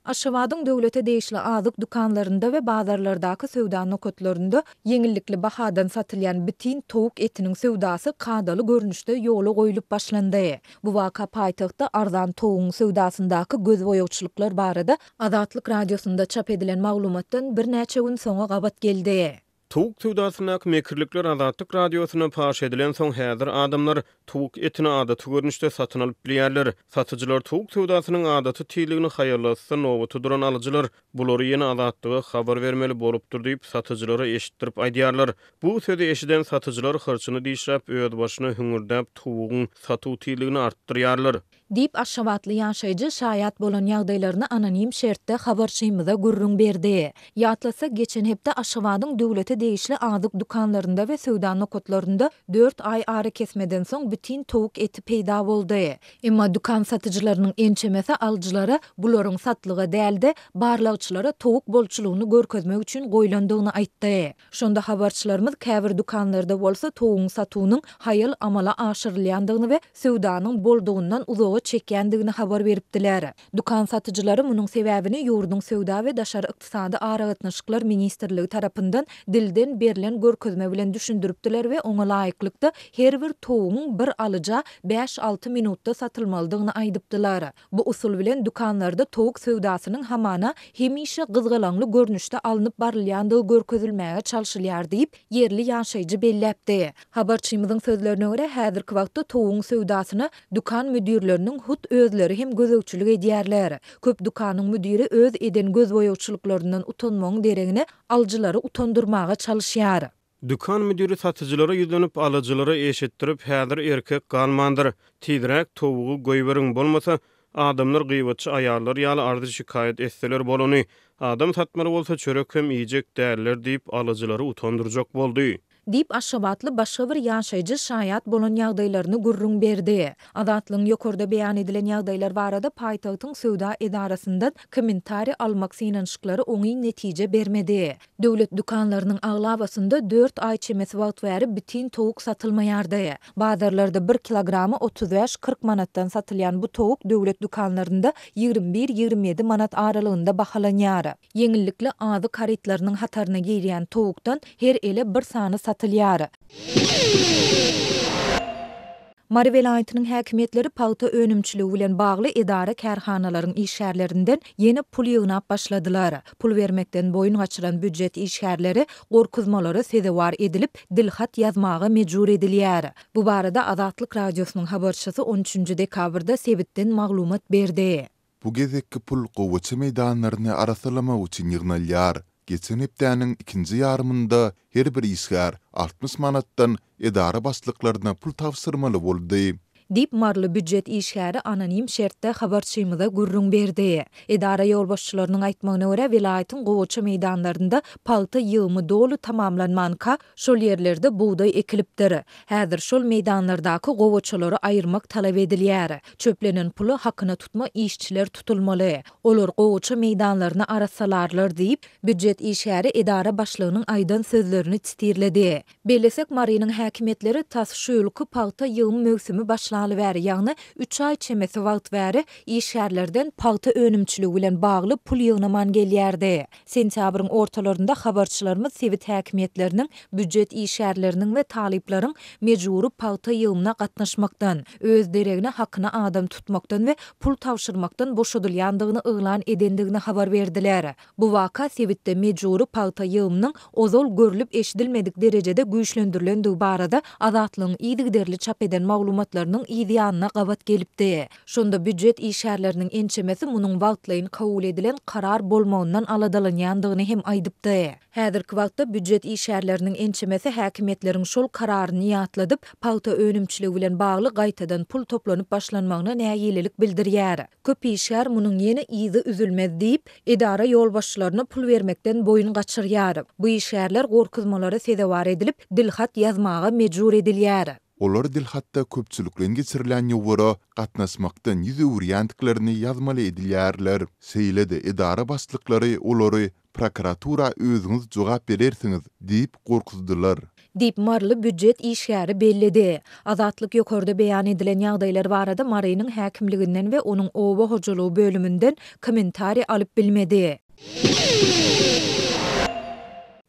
Aşgabadyň döwlete degişli azyk dükanlarynda we bazarlardaky söwda nokatlarynda ýeňillikli bahadan satylýan bitin towuk etiniň söwdasy kadaly görnüşde ýola goýlup başlandy. Bu waka paýtagtda arzan towugyň söwdasyndaky gözboýagçylyklar barada Azatlyk Radiosynda çap edilen maglumatdan birnäçe gün soňa gabat geldi. Towuk söwdasyndaky mekirlikler Azatlyk Radiosynda paş edilensoň, häzir adamlar towuk etini adaty görnüşde satyn alyp bilýärler. Satyjylar towuk söwdasynyň adaty tizligini haýallatsa, nobata duran alyjylar bulary ýene Azatlyga habar bermeli bolupdyr diýip, satyjylara eşitdirip aýdýarlar. Bu sözi eşiden satyjylar hyrçyny dişläp, özbaşyna hüňürdäp, towugyň satuw tizligini artdyrýarlar. Diýip, aşgabatly ýaşaýjy şaýat bolan ýagdaýlaryny anonim şertde habarçymyza gürrüň berdi. Ýatlatsak, geçen hepde Aşgabadyň döwlete degişli azyk dükanlarynda we söwda nokatlarynda dört aý arakesmeden soň bitin towuk eti peýda boldy. Emma dükan satyjylarynyň ençemesi alyjylara bularyň satlyga däl-de, barlagçylara towuk bolçulygyny görkezmek üçin goýlandygyny aýtdy. Şonda habarçylarymyz käbir dükanlarda bolsa towugyň satuwynyň haýal amala aşyrylýandygyny we söwdanyň boldugyndan uzaga çekýändigini habar beripdiler. Dükan satyjylary munuň sebäbini ýurduň Söwda we daşary ykdysady aragatnaşyklar ministrligi tarapyndan dilden berlen görkezme bilen düşündiripdiler we oňa laýyklykda her bir towugyň bir alyja bäş-alty minutda satylmalydygyny aýdypdylar. Bu usul bilen dükanlarda towuk söwdasynyň hamana hemişe gyzgalaňly görnüşde alnyp barylýandygy görkezilmäge çalşylýar diýip, ýerli ýaşaýjy belläpdi. Habarçymyzyň sözlerine görä, häzirki wagtda towugyň söwdasyna dükan müdirleriniň hut özleri hem gözegçilik edýärler. Köp dükanyň müdiri öz eden gözboýagçylyklaryndan utanmagyň deregine, alyjylary utandyrmaga çalyşýar. Dükan müdiri satyjylara ýüzlenip, alyjylara eşitdirip, Häzir erkek galmandyr. Tizräk towugy goýberiň, bolmasa, adamlar gybatçy aýallar ýaly arzy-şikaýat etseler bolany. Adam satmaly bolsa, çörek hem iýjek däller diýip, alyjylary utandyrjak boldy. Diýip, aşgabatly başga bir ýaşaýjy şaýat bolan ýagdaýlaryny gürrüň berdi. Azatlygyň ýokarda beýan edilen ýagdaýlar barada paýtagtyň söwda edarasyndan kommentariý almak synanyşyklary oňyn netije bermedi. Döwlet dükanlarynyň aglabasynda dört aý çemesi wagt bäri bitin towuk satylmaýardy. Bazarlarda bir kilogramy 35-40 manatdan satylýan bu towuk döwlet dükanlarynda 21-27 manat aralygynda bahalanýar. Ýeňillikli azyk harytlarynyň hataryna girýän towukdan her ele bir sany satylýar. Mary welaýatynyň häkimiýetleri pagta önümçiligi bilen bagly edara-kärhanalaryň işgärlerinden ýene pul ýygnap başladylar. Pul bermekden boýun gaçyran býujet işgärleri gorkuzmalara sezewar edilip, dilhat ýazmaga mejbur edilýär. Bu barada Azatlyk Radiosynyň habarçysy on üçünji dekabrda sebitden maglumat berdi. Bu gezekki pul gowaça meýdanlaryny arassalamak üçin ýygnalýar. Geçen hepdäniň ikinji ýarymynda her bir işgär 60 manatdan edara başlyklaryna pul tabşyrmaly boldy. Diýip, maryly býujet işgäri anonim şertde habarçymyza gürrüň berdi. Edara ýolbaşçylarynyň aýtmagyna görä, welaýatyň gowaça meýdanlarynda pagta ýygymy doly tamamlanmanka, şol ýerlerde bugdaý ekilipdir. Häzir şol meýdanlardaky gowaçalary aýyrmak talap edilýär. Çöplenen pula hakyna tutma işçiler tutulmaly. Olar gowaça meýdanlaryny arassalarlar diýip, býujet işgäri edara başlygynyň aýdan sözlerini titirledi. Bellesek, Marynyň häkimiýetleri tas şu ýylky pagta ýygym möwsümi başlaly bäri, ýagny üç aý çemesi wagt bäri işgärlerden pagta önümçiligi bilen bagly pul ýygnaman gelýärdi. Sentýabryň ortalarynda habarçylarymyz sebit häkimiýetleriniň, býujet işgärleriniň we talyplaryň mejbury pagta ýygymyna gatnaşmakdan, öz deregine hakyna adam tutmakdan we pul tabşyrmakdan boşadylýandygyny yglan edendigini habar berdiler. Bu waka sebitde mejbury pagta ýygymynyň ozal görlüp-eşidilmedik derejede güýçlendirilendigi barada Azatlygyň yzygiderli çap eden maglumatlarynyň yz ýanyna gabat gelipdi. Şonda býujet işgärleriniň ençemesi munuň wagtlaýyn kabul edilen karar bolmagyndan aladalanýandygyny hem aýdypdy. Häzirki wagtda býujet işgärleriniň ençemesi häkimiýetleriň şol kararyny ýatladyp, pagta önümçiligi bilen bagly gaýtadan pul toplanyp başlanmagyna nägilelik bildirýär. Köp işgär munuň ýene yzy üzülmez diýip, edara ýolbaşçylaryna pul bermekden boýun gaçyrýar. Bu işgärler gorkuzmalara sezewar edilip, dilhat ýazmaga mejbur edilýär. Olar dilhatda köpçülikleýin geçirilýän ýowara gatnaşmakdan ýüz öwürýändiklerini ýazmaly edilýärler. Şeýle-de edara başlyklary olary prokuratura özüňiz jogap berersiňiz diýip gorkuzdylar. Diýip, maryly býujet işgäri belledi. Azatlyk ýokarda beýan edilen ýagdaýlar barada Marynyň häkimliginden we onuň oba hojalygy bölüminden kommentariý alyp bilmedi.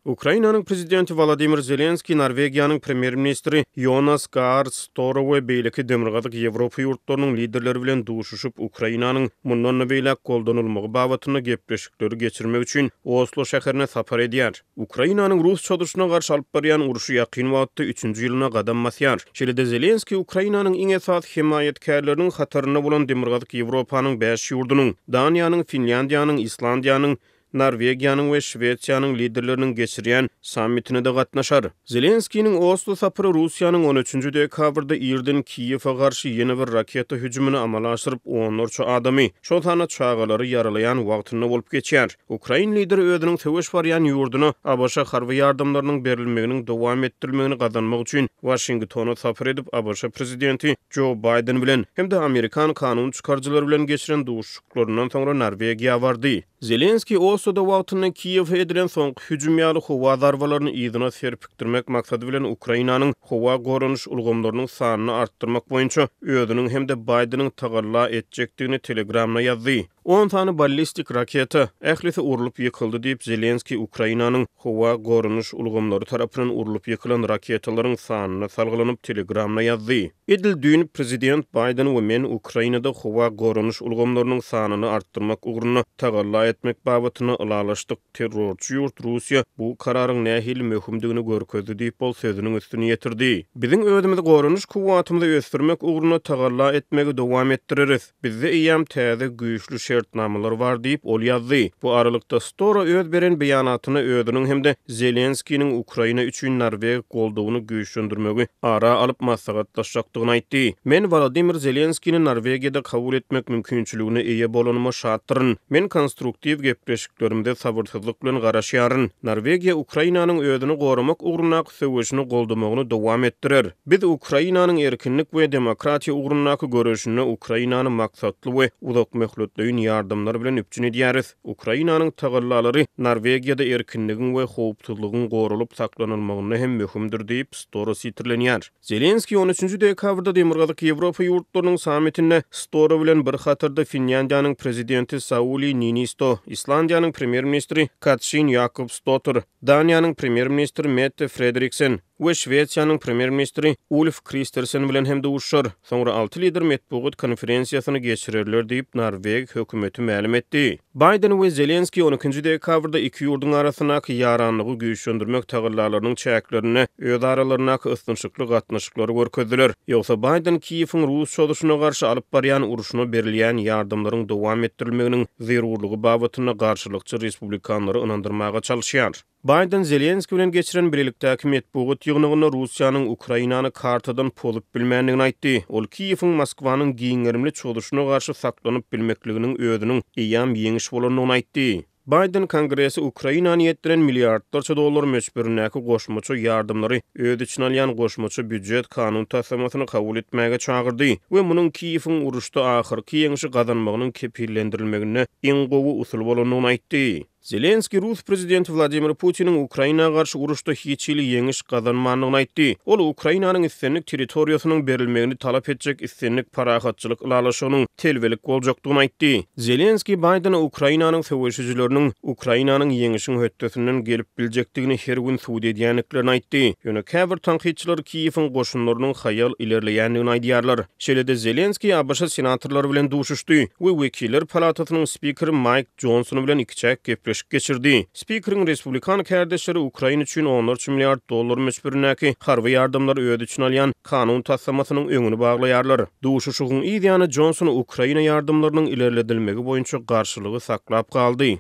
Ukrainanyň prezidenti Wolodymyr Zelenskiý Norwegiýanyň premýer-ministri Ýonas Gaar Store we beýleki Demirgazyk Ýewropa ýurtlarynyň liderleri bilen duşuşyp, Ukrainanyň mundan-da beýläk goldanylmagy babatynda gepleşikleri geçirmek üçin Oslo şäherine sapar edýär. Ukrainanyň rus çozuşyna garşy alyp barýan urşy ýakyn wagtda üçünji ýylyna gadam basýar. Şeýle-de Zelenskiý Ukrainanyň iň esasy hemaýatkärleriniň hatarynda bolan Demirgazyk Ýewropanyň bäş ýurdunyň, Daniýanyň, Finlýandiýanyň, Islandiýanyň, Norwegiýanyň we Şwesiýanyň liderleriniň geçirýän sammitine-de gatnaşar. Zelenskiniň Oslo sapary Russiýanyň on üçünji dekabrda irden Kiýewe garşy ýene bir raketa hüjümini amala aşyryp, onlarça adamy, şol sanda çagalary ýaralaýan wagtynda bolup geçýär. Ukrain lideri özüniň söweş barýan ýurduna ABŞ harby ýardamlarynyň berilmeginiň dowam etdirilmegini gazanmak üçin Waşingtona sapar edip, ABŞ prezidenti Jo Baýden bilen hem-de amerikan kanun çykaryjylary bilen geçiren duşuşyklaryndan soňra Norwegiýa bardy. Zelenskiý Osloda wagtynda Kiýewe edilen soňky hüjüm ýaly howa zarbalaryny yzyna serpikdirmek maksady bilen Ukrainanyň howa goranyş ulgamlarynyň sanyny artdyrmak boýunça özüniň hem-de Baýdeniň tagalla etjekdigini Telegramda ýazdy. On sany ballistik raketa, ählisi urlup ýykyldy diýip, Zelenskiý Ukrainanyň howa goranyş ulgamlary tarapyndan urlup ýykylan raketalaryň sanyna salgylanyp, Telegramda ýazdy. Edil düýn prezident Baýden we men Ukrainada howa goranyş ulgamlarynyň sanyny artdyrmak ugrunda tagalla etmek babatynda ylalaşdyk. Terrorçy ýurt Russiýa bu kararyň nähili möhümdigini görkezdi diýip, ol sözüniň üstüni ýetirdi. Biziň özümiz goranyş kuwwatymyzy ösdürmek ugrunda tagalla etmegi dowam etdireris. Bizde eýýäm täze güýçli şertnamalar bar diýip, ol ýazdy. Bu aralykda, Stora öz beren beýanatynda özüniň hem-de Zelenskiniň Ukraina üçin norweg goldawyny güýçlendirmegi ara alyp maslahatlaşjakdygyny aýtdy. Men Wolodymyr Zelenskini Norwegiýada kabul etmek mümkinçiligine eýe bolanyma şatdyryn. Men konstruktiw gepleşiklerimize sabyrsyzlyk bilen garaşýaryn. Norwegiýa Ukrainanyň özüni goramak ugrundaky söweşini goldamagyny dowam etdirer. Biz Ukrainanyň erkinlik we demokratiýa ugrundaky göreşinde Ukrainany maksatly we uzakmöhletleýin ýardamlar bilen üpjün edýäris. Ukrainanyň tagallalary Norwegiýada erkinligiň we howpsuzlygyň goralyp saklanylmagynda hem möhümdir diýip, Store sitirlenýär. Zelenskiý on üçünji dekabrda Demirgazyk Ýewropa ýurtlarynyň sammitinde Store bilen bir hatarda Finlýandiýanyň Prezidenti Sauli Niinisto, Islandiýanyň Premýer-ministri Katşin Ýakobsdottir, Daniýanyň Premýer-ministri Mette Frederiksen, we Şwesiýanyň Premýer-ministri Ulf Kristersen bilen hem duşuşar. Soňra alty lider metbugat konferensiýasyny geçirerler diýip, norweg hökümeti mälim etdi. Baýden we Zelenskiý on ikinji dekabrda iki ýurduň arasyndaky ýaranlygy güýçlendirmek tagallalarynyň çäklerinde öz aralaryndaky ysnyşykly gatnaşyklary görkezdiler. Ýogsa Baýden Kiýewiň rus çozuşyna garşy alyp barýan urşuna berilýän ýardamlaryň dowam etdirilmeginiň zerurlygy babatynda garşylykçy respublikanlary ynandyrmaga çalyşýar. Baýden Zelenskiý bilen geçiren bilelikdäki metbugat ýygnagynda Russiýanyň Ukrainany kartadan pozup bilmändigini aýtdy. Ol Kiýewiň Moskwanyň giň gerimli çozuşyna garşy saklanyp bilmekliginiň özüniň eýýäm ýeňiş bolandygyny aýtdy. Baýden Kongresi Ukraina niýetlenen milliardlarça dollar möçberindäki goşmaça ýardamlary öz içine alýan goşmaça býujet kanun taslamasyny kabul etmäge çagyrdy we munuň Kiýewiň uruşda ahyrky ýeňşi gazanmagynyň kepillendirilmeginde iň gowy usul bolandygyny aýtdy. Zelenskiý rus prezidenti Wladimir Putiniň Ukraina garşy uruşda hiç hili ýeňiş gazanmandygyny aýtdy. Ol Ukrainanyň islendik territoriýasynyň berilmegini talap etjek islendik parahatçylyk ylalaşygynyň telbelik boljakdygyny aýtdy. Zelenskiý Baýdene Ukrainanyň söweşijileriniň Ukrainanyň ýeňişiň hötdesinden gelip biljekdigini her gün subut edýändiklerini aýtdy. Ýöne käbir tankytçylar Kiýewiň goşunlarynyň haýal ilerleýändigini aýdýarlar. Şeýle-de Zelenskiý ABŞ senatorlary bilen duşuşdy we Wekiller palatasynyň spikeri Maýk Jonson bilen ikiçäk gepleşik geçirdi. Spikeriň respublikan kärdeşleri Ukraina üçin onlarça milliard dollar möçberindäki harby ýardamlary öz içine alýan kanun taslamasynyň öňüni baglaýarlar. Duşuşygyň yz ýany Jonson Ukraina ýardamlarynyň ilerledilmegi boýunça garşylygy saklap galdy.